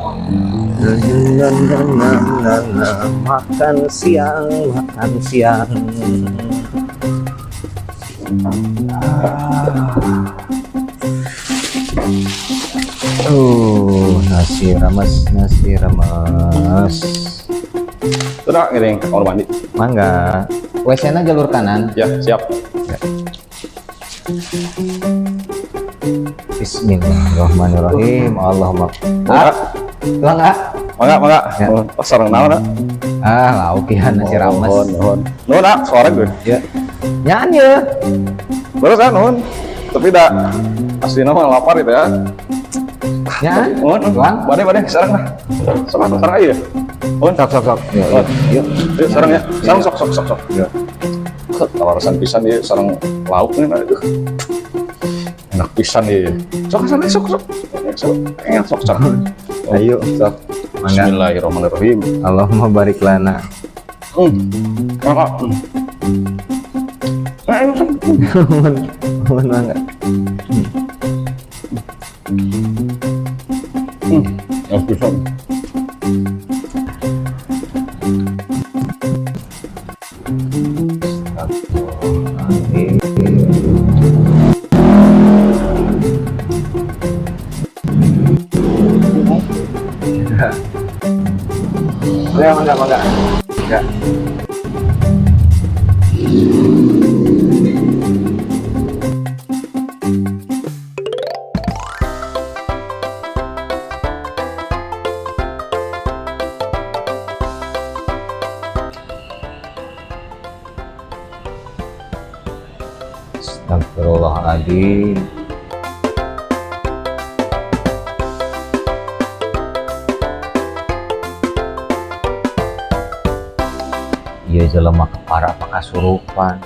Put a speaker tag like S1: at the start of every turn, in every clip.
S1: Na, na, na, na, na. Makan siang, makan siang. Oh, nasi rames, nasi rames.
S2: Sudah ngiring ke kamar mandi.
S1: Mangga. WC-na jalur kanan.
S2: Ya, siap.
S1: Bismillahirrahmanirrahim. Allahumma.
S2: Mangga.
S1: Ah, tuang ah.
S2: Mangga, mangga.
S1: Ya.
S2: Oh, sareng naon, ah?
S1: Ah, lauk ya nasi rames.
S2: Nuhun, nuhun. Nuhun, ah, suara gue.
S1: Ya. Nyaan ya.
S2: Terus ah, nuhun. Tapi dah aslinya mah lapar itu ya.
S1: Nyaan.
S2: Nuhun, nuhun.
S1: Tuang.
S2: Bade, bade, sareng lah. Sok, sareng aja ya. Nuhun.
S1: Sok, sok, sok. Yuk, yuk, yuk.
S2: Yuk, sareng ya. Sareng sok, sok, sok, sok.
S1: Yuk.
S2: Kawarasan pisan ieu sareng lauk nih, aduh. Enak pisan ieu. Sok, sareng, sok, sok. Sok, enak, sok, sok.
S1: Ayo.
S2: Sok.
S1: Mangga.
S2: Bismillahirrahmanirrahim.
S1: Allahumma barik lana.
S2: Mangga. Ayo, sok.
S1: Nuhun, nuhun mangga.
S2: Enak pisan.
S1: Mangga, mangga, mangga. Mangga. Astagfirullahaladzim. Iya jelema kepara apa kasurupan.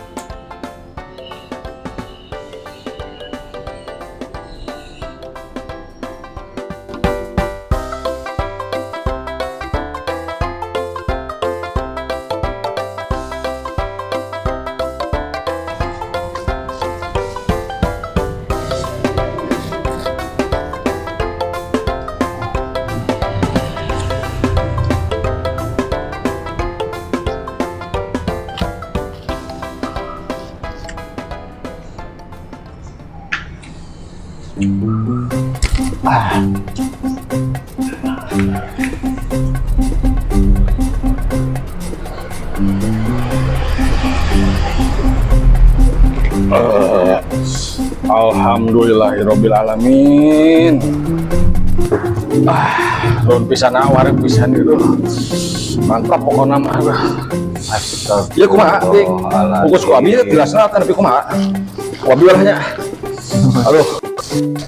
S2: Alhamdulillahirabbil alamin. Ah, nuhun pisan ah, wareg pisan itu. Mantap pokoknya mah. Ya kumaha, Dik? Bungkus ku abi jelasna tapi kumaha? Ku abi lah nya. Aduh,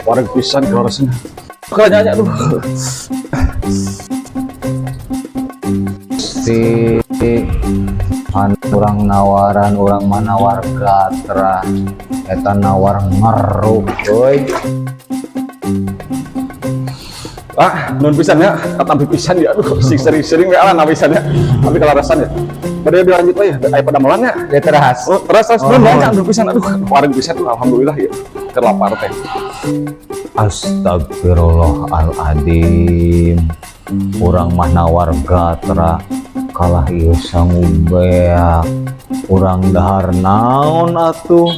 S2: wareg pisan kaleresan. Kayaknya aduh.
S1: Si an urang nawaran urang mah nawar gatra eta nawar ngeruk euy.
S2: Ah, nuhun pisan ya, katampi pisan ya. Aduh, sing sering-sering we ala pisan ya. Tapi kaleresan ya. Bade dilanjut we, aya padamelan ya.
S1: Ya teras.
S2: Oh, terus terus
S1: Oh.
S2: nuhun banyak nuhun pisan aduh, wareg pisan tuh alhamdulillah ya. Keur lapar teh.
S1: Astagfirullahaladzim. Urang mah nawar gatra kalah ieu sangu beak. Urang dahar naon atuh.